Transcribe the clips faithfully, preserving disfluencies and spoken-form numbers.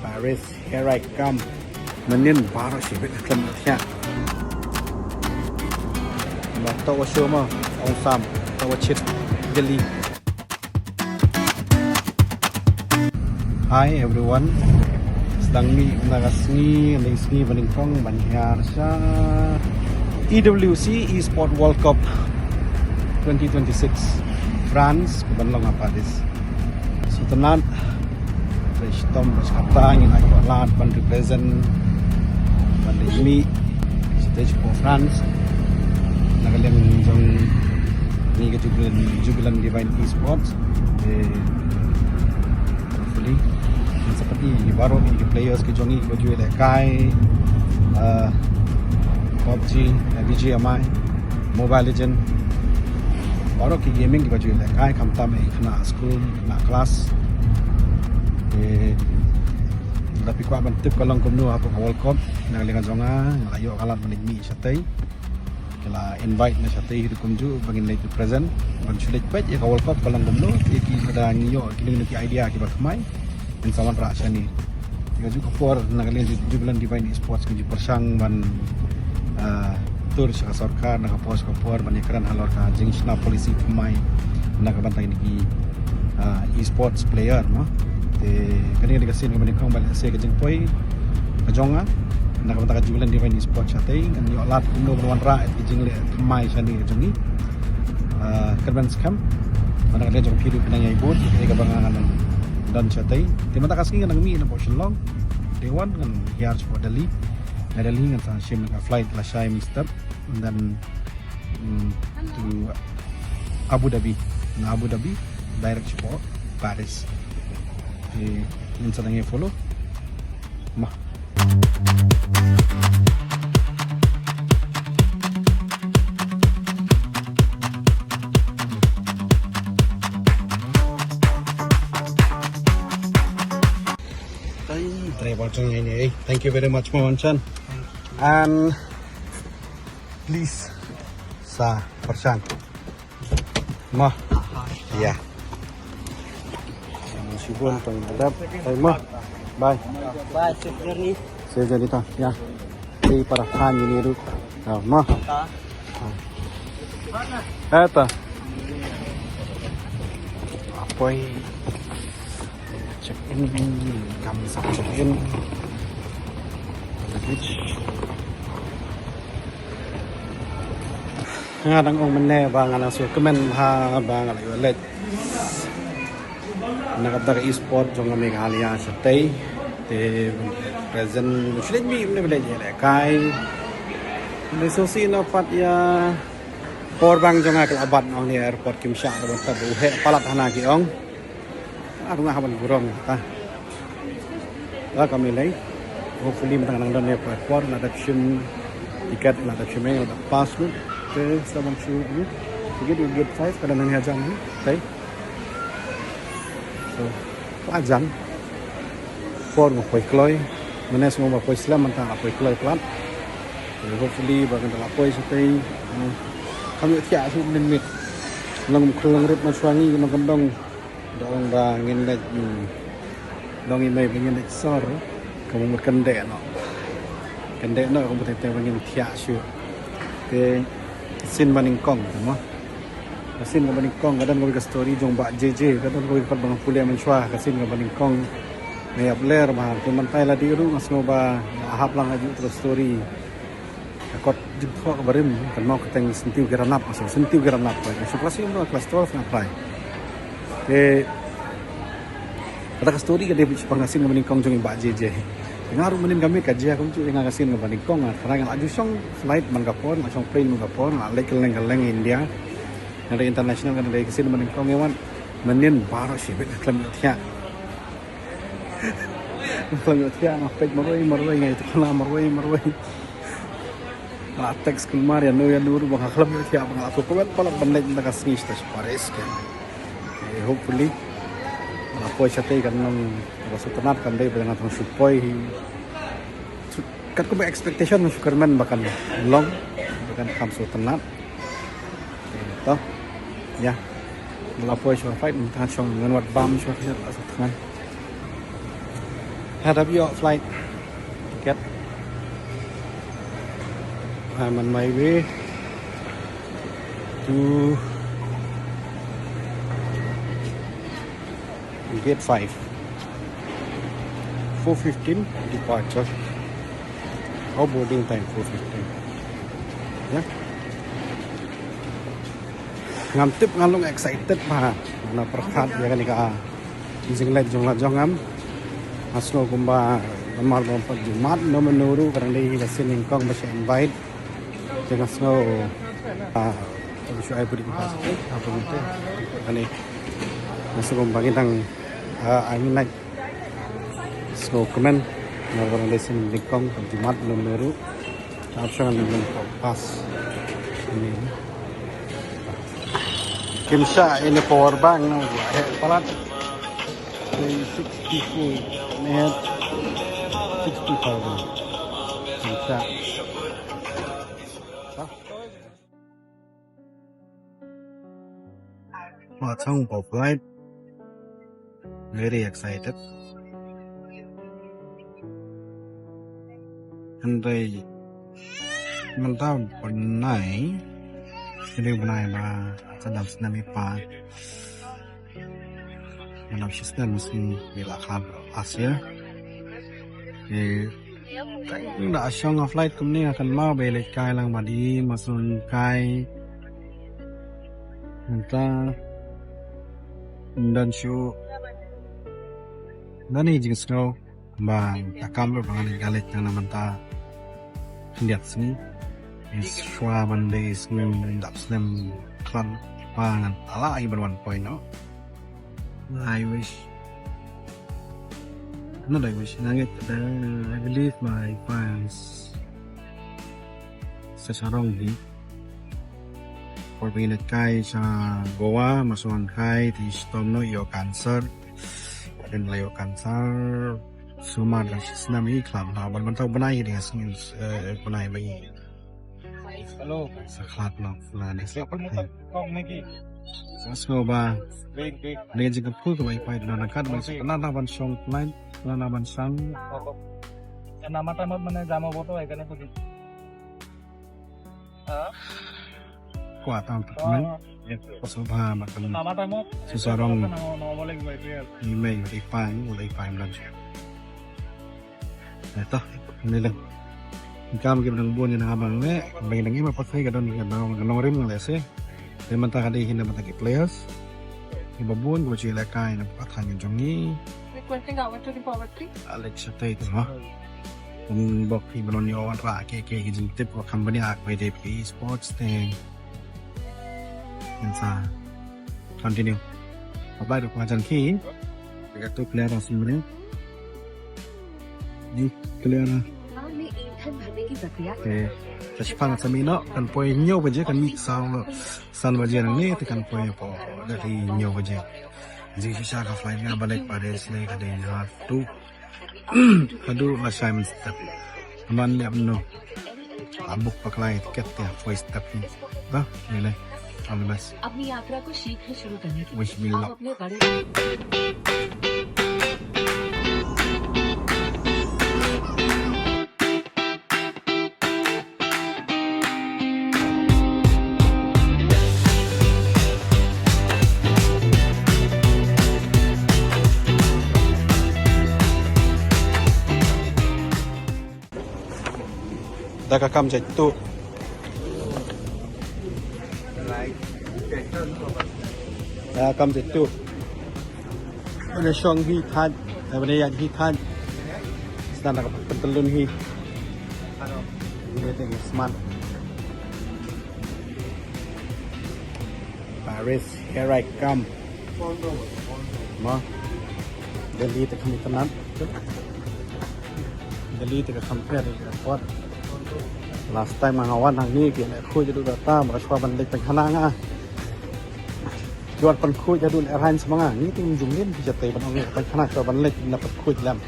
Paris, here I come. Mynnin baroh shibit ka khlem thiah. Ba to wa shu ma, ong sam, to wa chit, geli. Hi everyone. Sdang mih na ka sngi, na sngi ba nyngkong ban hiar sha E W C Esport World Cup twenty twenty-six France, ka ban long ha Paris. Sngewtynnat, ba shitom ba shkata ngi la ïoh lad ban represent, ban leit mih sha stage for France na ka liang jong ngi ka Jubilant, Jubilant Divine Esports. Eh, hopefully ngan sa peit ïa baroh ki players ki jong ngi kiba ju lehkai, uh, PUBG, uh, B G M I, Mobile Legend, baroh ki gaming kiba ju lehkai, khamtam eh khynnah skul, khynnah klas. Eh, lada phi kwah ban tip ka long kumno hapoh ka World Cup na ka liang jong nga, nga la ïoh ka lad ban leit mih shatei. Ki la invite na shatei hi ruh kumjuh ba ngin leit represent, ban shu leit peit ïa ka World Cup ka long kumno, ïa ki lada ngi ïoh kino kino ki idea kiba thymmai, ngin sa wanrah shane. Ïa ka juh ka por na ka liang Jubilant Divine Esports ngi ju pyrshang ban, ah, tur sha ka sorkar na ka por sha ka por ban ïakren halor ka jingshna policy thymmai na ka bynta kine ki, ah, esports player, no. Te kane ka dei ka sien kaba nyngkong ba lehse ka jingpoi ka jong nga na ka bynta ka Jubilant Divine Esports shatei, ngan ïoh lad kumno ban wanrah ïa ka jingleh thymmai shane ka jong ngi. Ah, kyrmen skhem ba na ka liang jong phi ruh phi nang ïai bud ïa kaba nga ngan don shatei. Te mynta ka sngi ngan nang mih na pdeng Shillong. Day one ngan hiar sha Delhi. Na Delhi ngan sa shim ka flight lashai mynstep, and then, mm, to Abu Dhabi. Na Abu Dhabi direct sha Paris. Eh, ngin sa nang ïa follow. Mah. Thank you very much, Mawan Chan. And please, sa pyrshang. Mo. Ïa. Shibun tang dap. Bye mo. Bye. Bye, safe journey. Safe journey ta. Ïa. Te para phan ïa ini ruh. Mo. Eto. Apoi. Check in, kam sa check in. Nga dang ong mynne ba nga la sngewkmen bha ba nga la ïoh leit na kata ka esport jong ka Meghalaya shatei. Te present shu leit mih mynne, leit ïalehkai. Te sngewsih na pat ïa por bang jong nga ka la bat na ong ne airport, kim shah ka ban tat u heh palat hana ki ong. Ar nga haban burom ta. Ka kam lei. Hopefully mynta nang don ïa por, la dep shim ticket, la dep shim ïing, la dep pass lut. Te sa bang shu ïa ticket, ïa gate five ka dang nang ïa jan ïa tai. So la jan. Por nga poi kloi. Mynne sngewbha poi slem, mynta la poi kloi palat. Te hopefully ba kan la poi shatei. Kam ïoh thiah shuh mynmiet. Long khul long rut mynshuwa ngi, long kyndong. Dang ba ngin leit, hmm, dang i mei ba ngin leit sor, ka mut kyndeh noh. Kyndeh noh ka mut te ba ngin thiah shuh. Te sien ba nyngkong te mo. Ka sien kaba nyngkong ka don kawei ka story jong Bah J J, ka don kawei ka pat ba nga pule mynshuwa, ka sien kaba nyngkong. Nga ïap ler bha, te mynta la dei ruh nga sngew ba nga hap lang ha ju true story. Ka kot jingthoh kaba rim, kan mut ka teng Syntiew Kiranap, maso Syntiew Kiranap, ka shu klas ïa ka klas twelve nga try. Te kata ka story ka dei bad ka sien kaba nyngkong jong i Bah J J. Nga ruh mynnin ka miet ka jia kumjuh ïa nga ka sien kaba nyngkong, nga try nga la ju shong flight man ka por, nga shong plane man ka por, nga leit kylleng kylleng India. Nga dei international, nga dei ka sien kaba nyngkong ïa wan. Mynnin baroh shibit nga khlem ïoh thiah. Nga khlem ïoh thiah, nga peit marwei marwei, nga ïathuhkhana marwei marwei. Nga la text kulmar ïano ïano ruh ba nga khlem ïoh thiah, ba nga la thoh kmen palat ban leit na ka sngi sha Paris ke. Eh, hopefully nga la poi shatei kan long kaba sngewtynnat, kam dei ba nga thong shu poi hi. Katkum expectation nga shu kyrmen ba kan long, ba kan kham sngewtynnat. To ïa, nga la poi sha flight, mynta shong ngan wad bam sha flight la sa thngan. Head up your flight ticket. I'm on my way to gate five. Four fifteen departure. Oh, boarding time four fifteen. Ya. Ngam tip, nga long excited bha. Nga pyrkhat ïa kane ka jingïaleit jong la jong ngam. Nga sngew kumba namar ba pat jingmut no mano ruh ka dang dei ka sien nyngkong ba shu invite. Te nga sngew, ah, shu ai bud ïa ka, ah, kane. Nga sngew kumba ngi dang, ah, ai ngi naik. Sngewkmen namar ba dei sien nyngkong, ka jingmut no mano ruh. Ka option nyngkong pass. Ini. Kim shah ïa ine power bank, no, ba heh palat. Sixty-four, net sixty thousand. Kim shah. Watchung of light. Very excited. Hynrei mynta u bnai, hynrei u bnai ba ka dap snem i pa. Ka dap shisnem shisnem i la khlad last year. Te da shong ha flight kumne nga kynmaw ba i leit kai lang ba dei, ma shu kai. Mynta ym don shuh. Don i jingsngew ba ka kam ruh ba ngan leit, ka leit na mynta khyndiat sngi. Shuwa ban dei sngi dap snem khlad, ba ngan lah hi ban wan poi noh. I wish. Not I wish. Nga ngeit, uh, I believe my fans. Sa sarong hi. Por ba ngi leit kai sha Goa, ma shu wan kai te shitom noh ïoh cancer. Hadien la ïoh cancer, sumar da shisnem i khlad, ha ban mynta u bnai hi dei sngi, eh, bnai ba ngi Hello. Sa khlad noh, la dei sa pat. Kong Niki. Sa sngewbha. Big, big. Dei jingkyrkhu kaba i pa i don ryngkat bad sa kynnoh ban shong plan, kynnoh ban shong. Kok. Nama tamat mana jama boto ai kane kuji. Kwah tam pat men. Sngewbha bad kan. Nama tamat. Sa sarong. Nama boleh gue. I mei i pa i, i pa i bad. Eh, to, ni leh. Kam ki ba dang bun ïa nga ba nga leh, ba ngi dang im ha pyrthei ka don ka nong, ka nongrim nga leh seh. Te mynta ka dei hi na bynta ki players. Ki ba bun kiba ju ïalehkai na ka thaiñ jong ngi. Requesting our to the power three. Alex Shatei tu ha. Kum bok ki ba don ïa wanrah ki, ki, ki jingtip ba kam bniah ba dei ki sports te. Ngan sa continue. Bye bye, dok majan ki. Ka tu clear as mre. Ni clear. हाँ, मैं ईंधन भरने की प्रक्रिया Okay. Sa shipang sa mih noh, kan poi hynñiew baje, kan mih saw san baje nangne te kan poi hapoh Delhi hynñiew baje. Jingshisha ka flight nga ba leit Paris ne ka dei hynñiew tu. Haduh lashai mynstep. Namar leh mynno. Abuk paklai tiket te first step ni. Bah, ni leh. All the best. अपनी यात्रा को शीघ्र शुरू करने के लिए Wish me आप luck. अपने बड़े Da ka kam jait tu. Da ka kam jait tu. Bane shong hi thaj, bane ïaid hi thaj. Sdang da ka pyntyllun hi. Ni te smart. Paris, here I come. Ma. Delhi te kham itynnad. Delhi te kham pher airport. Last time nga wan hangne ki leh khuid haduh katta, ba shuwa ban leit pynkhana nga. Ki wan pynkhuid haduh leh rhain sa ma nga. Ngi te ngim ju ngeit ki jatei ban ong pynkhana shuwa ban leit na pynkhuid lem.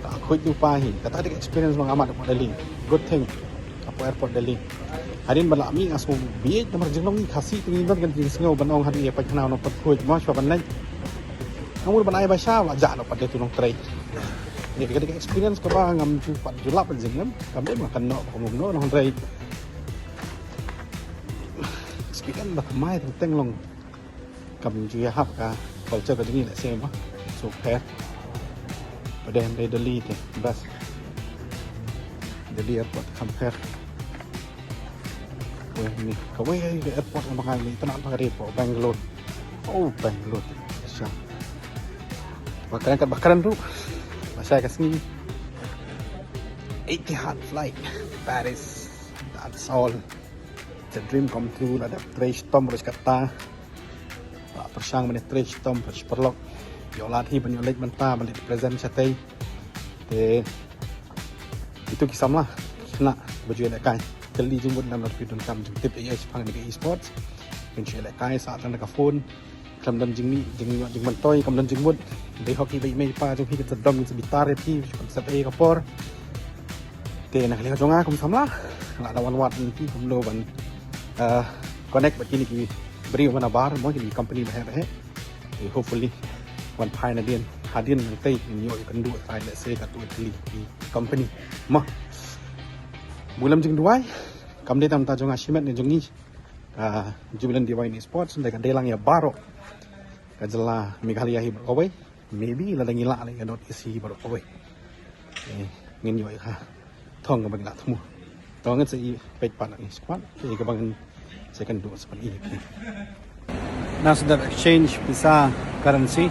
Ka khuid u pa hi. Kata dei ka experience ba nga mad hapoh Delhi. Good thing. Hapoh airport Delhi. Hadien ba la mih nga sngew bieit namar jinglong ngi Khasi te ngi don ka jingsngew ban ong hadien ïa pynkhana nongpynkhuid mo shuwa ban leit. Nga mut ban ai ba sha la jah noh pat de tu nongtrei. Ïa ka dei ka experience kaba ngam ju pat ju lap jingim. Kam dei ba kan noh ba kumno noh hynrei experience ba thymmai teng teng long. Kam ju ïahap ka culture ka jong ngi lehse mo. So pher. Ba dei hynrei Delhi te best. Delhi airport kam pher. Wei ni kawei ka airport ba ngai ni tang ba ka dei Bangalore. Oh Bangalore. Sha. Ba kren kat ba kren ruh. Lashai ka sngi. Etihad flight. Paris. That's all. It's a dream come true. Lada trei shitom ruh katta. Ba pyrshang ban trei shitom pyrshang paralok. Ïoh lad hi ban ïoh leit mynta ban leit present shatei. Te itu ki samla ki khynnah ba ju ïalehkai. Kylli jingmut lem lada phi donkam jingtip ïa shaphang ïa ka esports. Phin shu ïalehkai sah tang da ka phone. Kam don jingmih jingmyntoi, kam don jingmut. Dei hoki ba i mei i pa jong phi kin sa dom kin sa bitar ïa phi, kin sa ei ka por. Te na ka liang jong nga kum samla la da wan wad ïa phi kumno ban, eh, connect bad kine ki briew manabar mo kine ki company ba heh ba heh. Te hopefully wan phai nadien hadien nangtei ngin ïoh ïakynduh trai lehse katto katne ki company. Mo. Bun lem jingduwai. Kam dei tang mynta jong nga shimet ne jong ngi. Ka Jubilant Divine Esports dei ka dei lang ïa baroh ka jylla Meghalaya hi baroh kawei. Maybe lada ngi lah leh ïa North East hi baroh kawei. Eh, ngin ïoh ïa ka thong kaba ngi lah thmu. To ngin sa ïa peit pat na ngi squad. Ïa kaba ngin sa ïakynduh sa pyn-i. Na sdang exchange pisa currency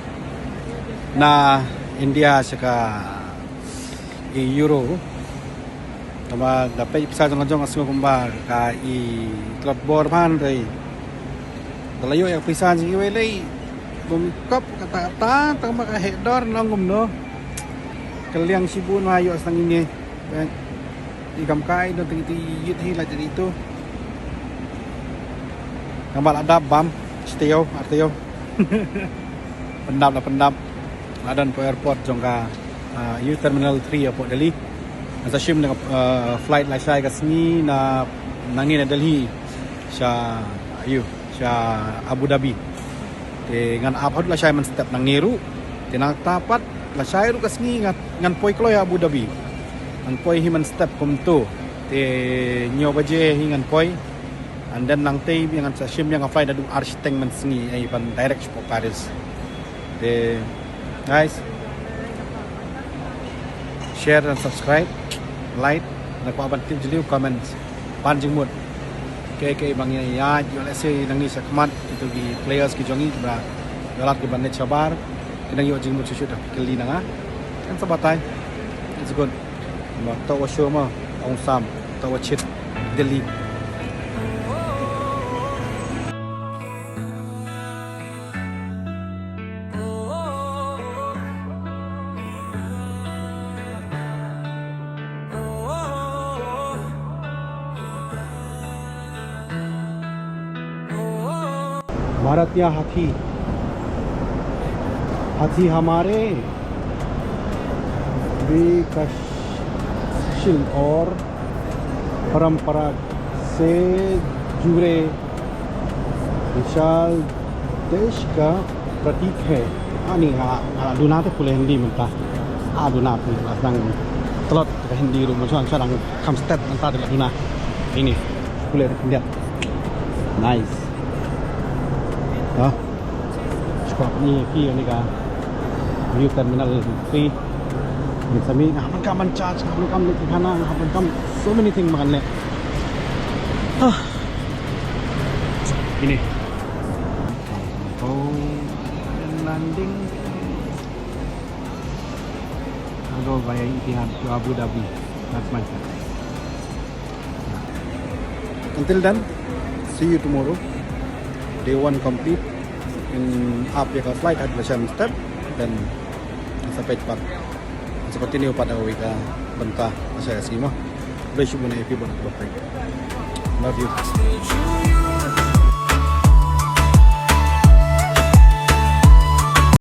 na India sha ka i euro. Tangba da peit pisa jong ka jong ka sngew kumba ka i tlot bor bha hynrei da la ïoh ïa ka pisa jong kiwei lei bym kop kata kata tangba ka heh dor nong kumno. Ka liang shibun ma ïoh sdang ine. Peit. I kam kai don tang iti ïit hi la jadi tu. Tangba la dap bam shi taïew ar taïew. Pyndap la pyndap. La don po airport jong ka, ah, U Terminal three airport Delhi. Nga sa shim na, ah, flight lashai ka sngi na nangne na Delhi sha U sha Abu Dhabi. Te ngan ap haduh lashai mynstep nangne ruh. Te nangta pat lashai ruh ka sngi ngan, ngan poi kloi Abu Dhabi. Ngan poi hi mynstep kumto. Te hynñiew baje hi ngan poi. And then nangtei ngan sa shim ïa ka flight haduh ar shiteng mynsngi ei ban direct shapoh Paris. Te guys, share and subscribe, like, na kwah ban tip jylliew comment. Pan jingmut. Ke ke bang ïa ïa ïoh lehse nangne sha khmat itu ki players ki jong ngi kiba ïoh lad kiba net shabar. Ki nang ïoh jingmut shuh shuh da kylli na nga. Kan sa batai. It's good. Ma to wa shu ma ong sam to wa chit Delhi. भारत या हाथी, हाथी हमारे विकासशील और परंपरा से जुड़े विशाल देश का प्रतीक है। Ani nga, nga la duna te pule Hindi mynta. A duna pule la dang tlot ka Hindi ruh mynshwa mynshwa dang kham step mynta te la duna. Ini pule Hindi. Nice. Ha. Squad ni ki ni ka U Terminal three. Ni sami nga hapdeng kam ban charge, nga hapdeng kam ban khana, nga hapdeng kam so many things makan le. Hah. Ini. Oh, landing. I'll go via Etihad to Abu Dhabi. That's my flight. Until then, see you tomorrow. Day one complete. In ap ïa ka flight haduh la shai mynstep. Then sa peit pat. Sa continue pat ha kawei ka bynta. Sa ïa sngi mo. Khublei shibun ïa phi baroh kiba peit. Love you.